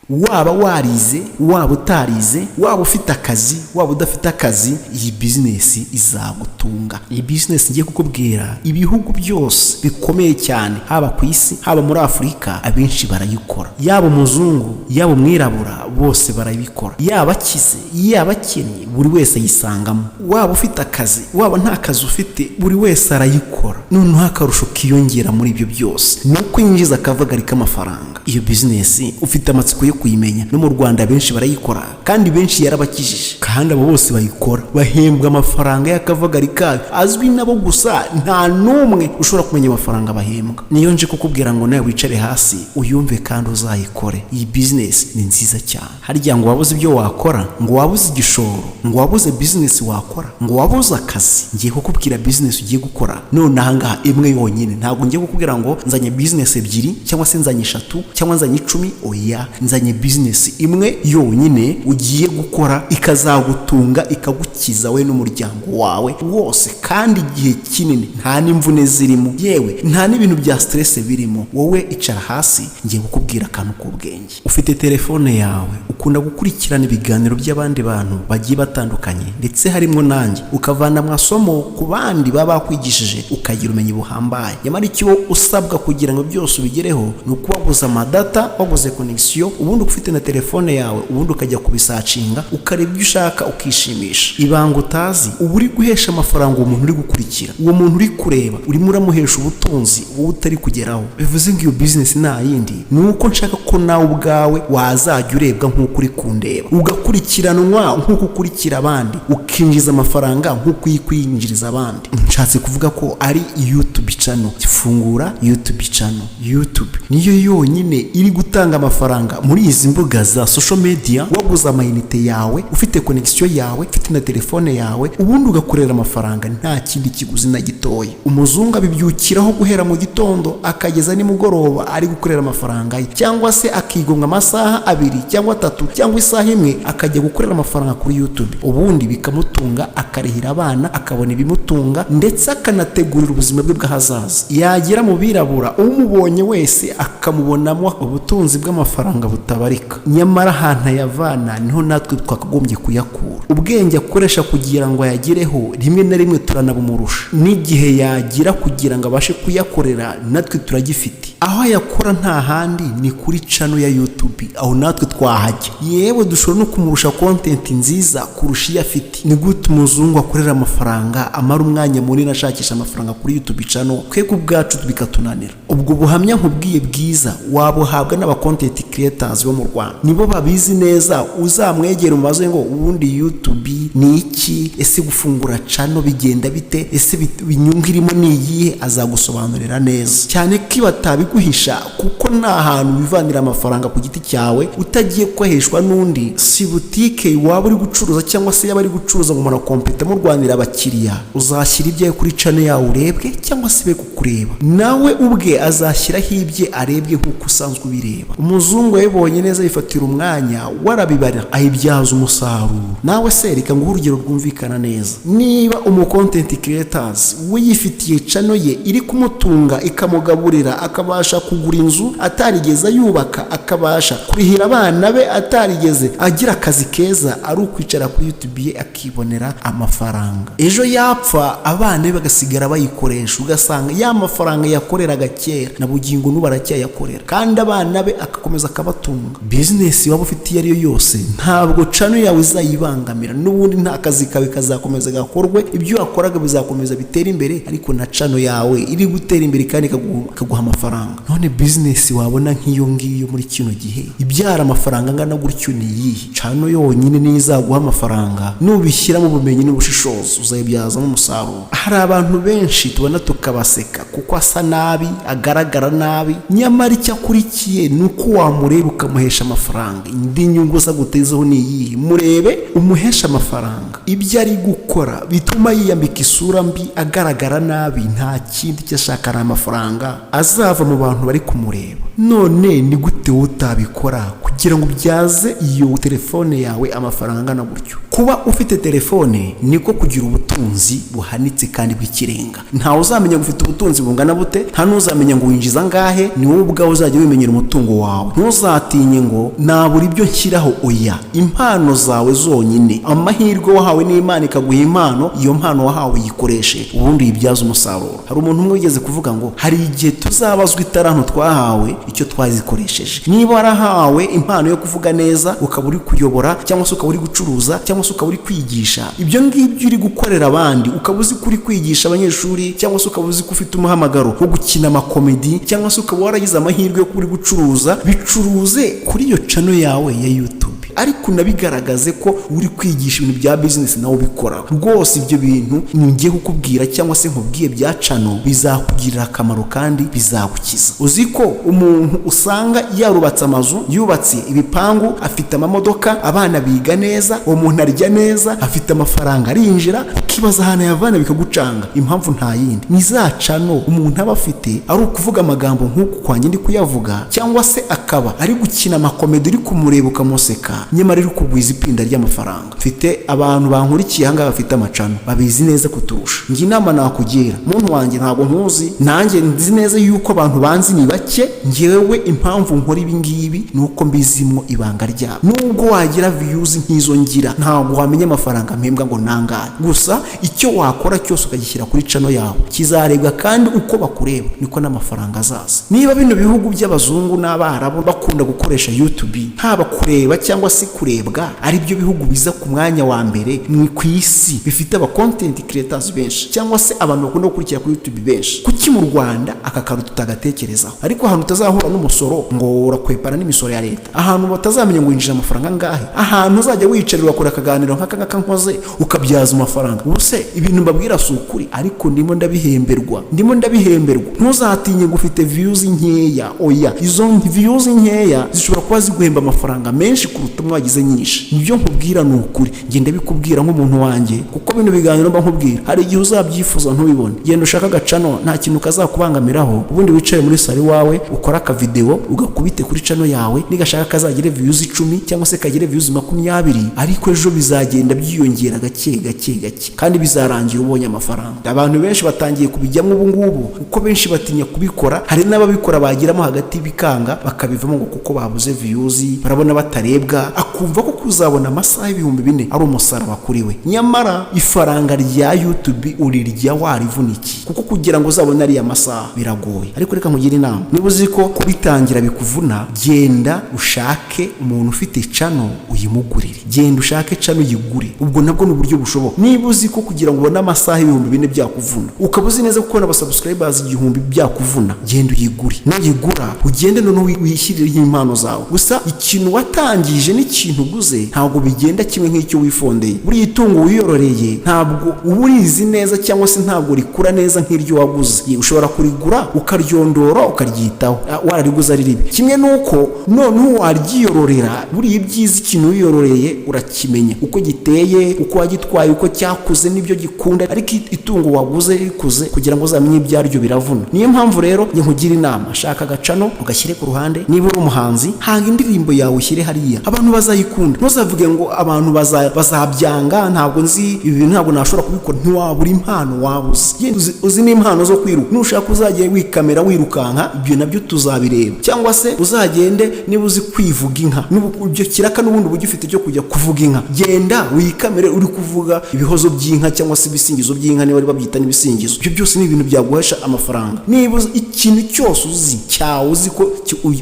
Waba warize, waba utarize, waba ufite akazi, waba udafite akazi, iyi bizinesi izagutunga. Iyi bizinesi ngiye kukubwira, ibihugu byose bikomeye cyane, haba ku isi, haba muri Afurika, abenshi barayikora. Yaba umuzungu, yaba umwirabura, bose barabikora. Yaba akize, yaba akennye, buri wese ayisangamo. Waba ufite akazi, waba nta kazi ufite, buri wese arayikora. Noneho akarusho kiyongera muri ibyo byose ni uko yinjiza akavagari k'amafaranga. Iyo bizinesi ufite amatsiko yo kuyimenya. No mu Rwanda benshi barayikora, kandi benshi yarabakijije. Kandi abo bose bayikora bahembwa amafaranga y'akavagari kayo azwi nabo gusa. Nta n'umwe ushobora kumenya amafaranga bahembwa. Niyo nje kukubwira ngo nawe wicare hasi uyumve kandi uzayikore. Iyi bizinesi ni nziza cyane. Harya ngo wabuze ibyo wakora, ngo wabuze igishoro, ngo wabuze bizinesi wakora, ngo wabuze akazi? Ngiye kukubwira bizinesi ugiye gukora none ahangaha, imwe yonyine. Ntabwo ngiye kukubwira ngo nzanye bizinesi ebyiri, cyangwa se nzanye eshatu, cyangwa nzanye 10. Oya, nzanye bizinesi imwe yonyine ugiye gukora, ikazagutunga, ikagukiza we n'umuryango wawe wose, kandi igihe kinini nta n'imvune zirimo, yewe nta n'ibintu bya stress birimo. Wowe icara hasi, ngiye kukubwira akantu k'ubwenge. Ufite telefone yawe, ukunda gukurikirana ibiganiro by'abandi bantu bagiye batandukanye, ndetse harimo nanjye, ukavana amasomo ku bandi baba bakwigishije, ukagira ubumenyi buhambaye. Nyamara icyo usabwa kugira ngo byose ubigereho ni uko waguze amadata, waguze connexion, ubundi ufite na telefone yawe, ubundi ukajya kubisearchinga, ukareba ibyo ushaka, ukishimisha. Ibanga utazi, uba uri guhesha amafaranga uwo muntu uri gukurikira, uwo muntu uri kureba, urimo uramuhesha ubutunzi wowe utari kugeraho. Bivuze ngo iyo bizinesi nta yindi, ni uko nshaka ko nawe ubwawe wazajya urebwa nk'uko uri kundeba, ugakurikiranwa nk'uko ukurikira abandi, ukinjiza amafaranga nk'uko uri kwinjiriza abandi. Nshatse kuvuga ko ari YouTube channel. Fungura YouTube channel. YouTube niyo yonyine iri gutanga amafaranga muri izi mbuga za social media. Waguze amayinite yawe, ufite connexion yawe, ufite na telefone yawe, ubundi ugakorera amafaranga, nta kindi kiguzi na gitoya. Umuzungu abibyukiraho guhera mu gitondo akageza nimugoroba ari gukorera amafaranga ye, cyangwa se akigomwa amasaha 2 cyangwa 3 cyangwa isaha imwe, akajya gukorera amafaranga kuri YouTube, ubundi bikamutunga, akarihira abana, akabona ibimutunga, ndetse akanategurira ubuzima bwe bw'ahazaza. Yagera mu birabura, umubonye wese akamubonamo ubutunzi bw'amafaranga butabarika. Nyamara ahantu ayavana niho natwe twakagombye kuyakura. Ubwenge akoresha kugira ngo ayagereho, rimwe na rimwe turanabumurusha, n'igihe yagira kugira ngo abashe kuyakorera natwe turagifite. Aho ayakora nta handi, ni kuri channel ya YouTube. Aho natwe twahajya, yewe dushobora no kumurusha content nziza kurusha iyo afite. Ni gute umuzungu akorera amafaranga, amara umwanya munini ashakisha amafaranga kuri YouTube channel, twebwe ubwacu bikatunanira? Ubwo buhamya nkubwiye bwiza wabuhabwa n'aba content creators bo mu Rwanda, nibo babizi neza. Uzamwegera umubaze ngo: "Ubundi YouTube ni iki? Ese gufungura channel bigenda bite? Ese inyungu irimo ni iyihe?" Azagusobanurira neza cyane ko batabiguhisha, kuko nta hantu wivanira amafaranga ku giti cyawe utagiye koheshwa n'undi. Si butike waba uri gucuruza, cyangwa se yaba ari gucuruza ngo murakompeta murwanira abakiriya. Uzashyira ibyawe kuri channel yawe urebwe, cyangwa se be kukureba. Nawe ubwe azashyiraho ibye arebwe nk'uko usanzwe ubireba. Umuzungu yabibonye neza, yifatira umwanya, warabibara, ayibyaza umusaruro. Nawe se reka nguhe urugero rwumvikana neza. Niba umu content creators we yifitiye channel ye iri kumutunga, ikamugaburira, akabasha kugura inzu atarigeze ayubaka, akabasha kurihira abana be atarigeze agira akazi keza, ari ukwicara kuri YouTube ye akibonera amafaranga, ejo yapfa abana be bagasigara bayikoresha, ugasanga ya mafaranga yakoreraga kera na bugingo n'ubu aracyayakorera, kandi abana be agakomeza akabatunga. Bizinesi waba ufite iyo ari yo yose, ntabwo channel yawe izayibangamira. N'ubundi nta kazi kawe kazakomeza gakorwe, ibyo wakoraga bizakomeza bitera imbere, ariko na channel yawe iri gutera imbere kandi ikaguha amafaranga. None bizinesi wabona nk'iyo ngiyo muri kino gihe ibyara amafaranga angana gutyo ni iyihe? Channel yonyine niyo izaguha amafaranga. Nubishyiramo ubumenyi n'ubushishozi, uzayibyazamo umusaruro. Hari abantu benshi tubona tukabaseka kuko asa nabi, agaragara nabi, nyamara icyo akurikiye ni uko wamureba ukamuhesha amafaranga. Indi nyungu ze agutezeho ni iyihe? Murebe umuhesha amafaranga. Ibyo ari gukora bituma yiyambika isura mbi, agaragara nabi, nta kindi icyo ashaka, ari amafaranga azava mu bantu bari kumureba. None ni gute wowe utabikora kugira ngo ubyaze iyo telefone yawe amafaranga angana gutyo? Kuba ufite telefone niko kugira ubutunzi buhanitse kandi bw'ikirenga. Ntawe uzamenya ngo ufite ubutunzi bungana bute, nta n'uzamenya ngo winjiza angahe. Ni wowe ubwawe uzajya wimenyera umutungo wawe. Ntuzatinye ngo nabura ibyo nshyiraho. Oya, impano zawe zonyine, amahirwe wahawe n'Imana ikaguha impano, iyo mpano wahawe yikoreshe, ubundi uyibyaze umusaruro. Hari umuntu umwe wigeze kuvuga ngo hari igihe tuzabazwa itaranto twahawe icyo twazikoresheje. Niba warahawe impano yo kuvuga neza, ukaba uri kuyobora, cyangwa se ukaba uri gucuruza, cyangwa se ukaba uri kwigisha, ibyo ngibyo uri gukorera abandi, ukaba uzi ko uri kwigisha abanyeshuri, cyangwa se ukaba uzi ko ufite umuhamagaro wo gukina amakomedi, cyangwa se ukaba waragize amahirwe yo kuba uri gucuruza, bicuruze kuri iyo channel yawe ya YouTube, ariko unabigaragaze ko uri kwigisha ibintu bya business nawe ubikora. Rwose ibyo bintu ngiye kukubwira cyangwa se nkubwiye bya channel bizakugirira akamaro kandi bizagukiza. Uzi ko umuntu usanga yarubatse amazu, yubatse ibipangu, afite amamodoka, abana biga neza, uwo muntu arya neza, afite amafaranga arinjira, ukibaza ahantu yavana bikagucanga. Impamvu nta yindi, ni za channel umuntu aba afite, ari ukuvuga amagambo nk'uku kwanjye ndi kuyavuga, cyangwa se akaba ari gukina amakomedi, uri kumureba ukamuseka, nyamara uri kugwiza ipinda ry'amafaranga. Mfite abantu bankurikiye ahangaha bafite ama channel, babizi neza kuturusha. Njye inama nakugira, muntu wanjye, ntabwo nkuzi, nanjye nzi neza yuko abantu banzi ni bake. Njyewe impamvu nkora ibi ngibi ni uko mbizimo ibanga ryabo. Nubwo wagira views nk'izo ngira, ntabwo wamenya amafaranga mpembwa ngo nangahe. Gusa icyo wakora cyose ukagishyira kuri channel yawe kizarebwa, kandi uko bakureba niko n'amafaranga azaza. Niba bino bihugu by'abazungu n'abarabu bakunda gukoresha YouTube, haba kureba cyangwa se kurebwa, ari byo bihugu biza ku mwanya wa mbere ni ku isi bifite aba content creators benshi, cyangwa se abantu bakunda gukurikira kuri YouTube benshi, kuki mu Rwanda aka kantu tutagatekerezaho? Ariko ahantu utazahura n'umusoro ngo urakwepana n'imisoro ya leta, ahantu batazamenya ngo winjije amafaranga angahe, ahantu uzajya wicarira ugakora akaganiro nk'aka ngaka nkoze, ukabyaza amafaranga. Ubu se ibintu mbabwira si ukuri? Ariko ndimo ndabihemberwa, ndimo ndabihemberwa. Ntuzatinye ngo ufite views nkeya. Oya, izo views nkeya zishobora kuba ziguhemba amafaranga menshi kuruta mwagize nyinshi. Nibyo nkubwira ni ukuri, ngenda bikubwira nk'umuntu wanjye, kuko bino biganiro mba nkubwira hari igihe uzabyifuza ntubibone. Genda ushake aga channel, nta kintu kazakubangamiraho, ubundi wicare muri salon iwawe, ukore akavidewo, ugakubite kuri channel yawe. Nigashaka kazagire views 10 cyangwa se kagire views 20, ariko ejo bizagenda byiyongera gake gake gake, kandi bizarangira ubonye amafaranga. Abantu benshi batangiye kubijyamo ubu ngubu, kuko benshi batinya kubikora. Hari n'ababikora bagiramo hagati bikanga, bakabivamo ngo kuko babuze views, barabona batarebwa, akumva ko kuzabona amasaha 4000 ari umusaraba kuri we. Nyamara ifaranga rya YouTube urirya warivunikiye, kuko kugira ngo uzabone ariya masaha biragoye. Ariko reka nkugire inama: niba uzi ko kubitangira bikuvuna, genda ushake umuntu ufite channel uyimugurire, genda ushake channel uyigure. Ubwo nabwo ni uburyo bushoboka. Niba uzi ko kugira ngo ubone amasaha 4000 byakuvuna, ukaba uzi neza ko kubona aba subscribers 1000 byakuvuna, genda uyigure. Nuyigura ugende noneho wishyirireho impano zawe. Gusa ikintu watangije n'ikintu uguze ntabwo bigenda kimwe nk'icyo wifondeye. Buriya itungo wiyororeye ntabwo uba urizi neza, cyangwa se ntabwo rikura neza nk'iryo waguze. Ushobora kurigura ukaryondora, ukaryitaho, warariguze ari ribi. Kimwe n'uko noneho waryiyororera. Buriya ibyiza, ikintu wiyororeye urakimenya uko giteye, uko wagitwaye, uko cyakuze n'ibyo gikunda. Ariko itungo waguze rikuze, kugira ngo uzamenye ibyaryo biravuna. Niyo mpamvu rero njye nkugira inama: shaka aga channel ugashyire ku ruhande. Niba uri umuhanzi, hanga indirimbo yawe ushyire hariya, abantu bazayikunda. Ntuzavuge ngo abantu bazabyanga, ntabwo nzi ibi bintu, ntabwo nashobora kubikora. Ntiwabura impano wabuze. Uzi n'impano zo kwiruka, nushaka uzajya wikamera wirukanka, ibyo nabyo tuzabireba. Cyangwa se uzagende, niba uzi kwivuga inka, ibyo kiraka n'ubundi buryo ufite cyo kujya kuvuga inka, genda wikamere uri kuvuga ibihozo by'inka cyangwa se ibisingizo by'inka, niba babyita n'ibisingizo. Ibyo byose ni ibintu byaguhesha amafaranga. Niba uzi ikintu cyose uzi cyawe, uzi ko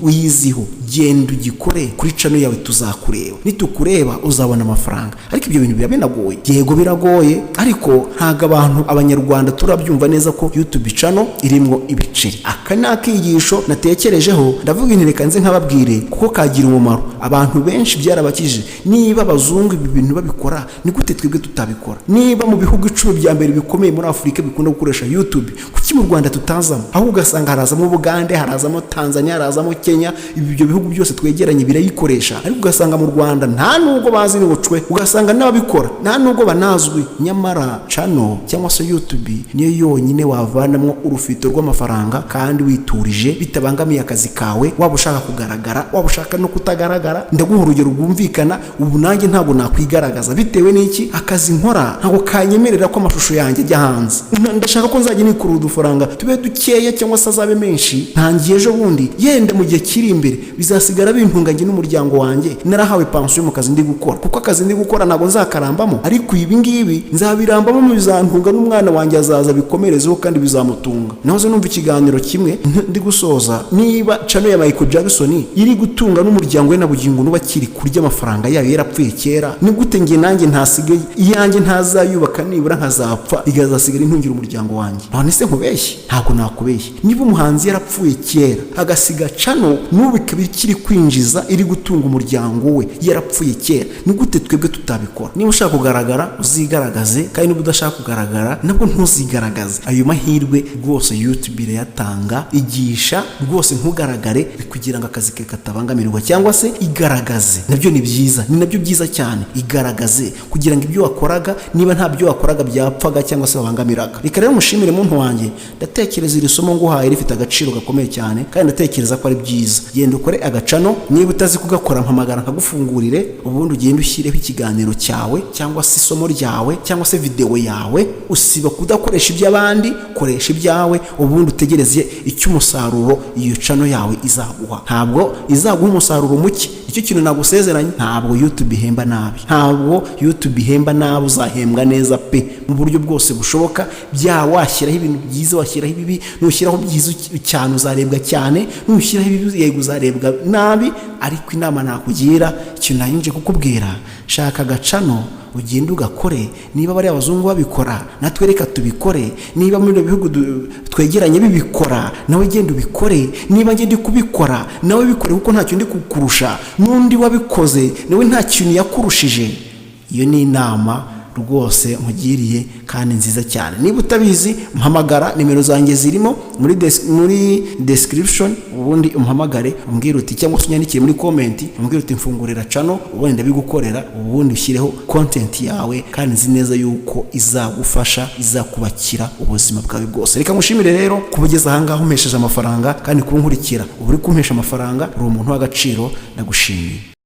uyiziho, genda ugikore kuri channel yawe, tuzakureba. Nitukureba uzabona amafaranga. Ariko ibyo bintu biba binagoye. Yego, biragoye, ariko ntabwo abantu abanyarwanda turabyumva neza ko YouTube channel irimo ibiceri. Aka ni akigisho natekerejeho, ndavuga inti reka nze nkababwire, kuko kagira umumaro abantu benshi, byarabakije. Niba abazungu ibi bintu babikora, ni gute twebwe tutabikora? Niba mu bihugu 10 bya mbere bikomeye muri Afurika bikunda gukoresha YouTube, kuki Kuki mu Rwanda tutazamo? Ahubwo ugasanga harazamo Ubugande, harazamo Tanzania, harazamo Kenya. Ibyo bihugu byose twegeranye birayikoresha, ariko ugasanga mu Rwanda nta nubwo bazi n'ubucwe, ugasanga n'ababikora nta nubwo banazwi. Nyamara channel cyangwa se YouTube niyo yonyine wavanamo urufito rw'amafaranga kandi witurije, bitabangamiye akazi kawe. Waba ushaka kugaragara, waba ushaka no kutagaragara. Ndaguha urugero rwumvikana. Ubu nanjye ntabwo nakwigaragaza. Bitewe n'iki? Akazi nkora ntabwo kanyemerera ko amashusho yanjye ajya hanze. Ndashaka ko nzajya nikurura udufaranga, tube dukeya cyangwa se azabe menshi. Ntangiye ejo bundi, yenda mu gihe kiri imbere bizasigara bintunganye n'umuryango wanjye, narahawe pansiyo mu kazi ndi gukora, kuko akazi ndi gukora ntabwo nzakarambamo, ariko ibi ngibi nzabirambamo, bizantunga n'umwana wanjye azaza bikomerezeho kandi bizamutunga. Nahoze numva ikiganiro kimwe ndi gusoza. Niba channel ya Michael Jackson iri gutunga n'umuryango we na bugingo n'ubu akiri kurya amafaranga yayo, yarapfuye kera, ni gute njye nanjye ntasigaye iyanjye ntazayubaka, nibura nkazapfa ikazasigara intungira umuryango wanjye? None se nkubeshye? Ntabwo nakubeshye. Niba umuhanzi yarapfuye kera agasiga channel, n'ubu ikaba ikiri kwinjiza, iri gutunga umuryango we, yarapfuye kera, ni gute twebwe tutabikora? Niba ushaka kugaragara uzigaragaze, kandi niba udashaka kugaragara nabwo ntuzigaragaze. Ayo mahirwe rwose YouTube irayatanga. Igisha rwose ntugaragare kugira ngo akazi ke katabangamirwa, cyangwa se igaragaze, nabyo ni byiza, ni nabyo byiza cyane. Igaragaze kugira ngo ibyo wakoraga, niba nta byo wakoraga byapfaga cyangwa se wabangamiraga. Reka rero mushimire muntu wanjye. Ndatekereza iri somo nguhaye rifite agaciro gakomeye cyane, kandi ndatekereza ko ari byiza. Genda ukore agachannel. Niba utazi kugakora, mpamagara nkagufungurire, ubundi ugende ushyireho ikiganiro cyawe cyangwa se isomo ryawe cyangwa se videwo yawe. Usiba kudakoresha iby'abandi, koresha ibyawe, ubundi utegereze icyo umusaruro iyo channel yawe izaguha. Ntabwo izaguha umusaruro muke, icyo kintu nagusezeranye. Ntabwo YouTube ihemba nabi, ntabwo YouTube ihemba nabi. Uzahembwa neza pe, mu buryo bwose bushoboka. Bya washyiraho ibintu byiza, washyiraho ibibi, nushyiraho byiza cyane uzarebwa cyane, nushyiraho ibibi yego uzarebwa nabi. Ariko inama nakugira, ikintu nayinje kukubwira, shaka agachannel ugende ugakore. Niba bariya abazungu babikora, natwe reka tubikore. Niba muri ibyo bihugu twegeranye bibikora, nawe genda ubikore. Niba njye ndi kubikora, nawe bikore, kuko ntacyo ndi kukurusha, n'undi wabikoze nawe nta kintu yakurushije. Iyo ni inama rwose nkugiriye kandi nziza cyane. Niba utabizi, mpamagara, nimero zanjye zirimo muri description, ubundi umpamagare umbwire uti, cyangwa se unyandikire muri comment umbwire uti: "Mfungurira channel", ubundi ndabigukorera, ubundi ushyireho content yawe, kandi nzi neza yuko izagufasha, izakubakira ubuzima bwawe bwose. Reka ngushimire rero kuba ugeze ahangaha umpesheje amafaranga, kandi kuba unkurikira uba uri kumpesha amafaranga, uri umuntu w'agaciro, ndagushimiye.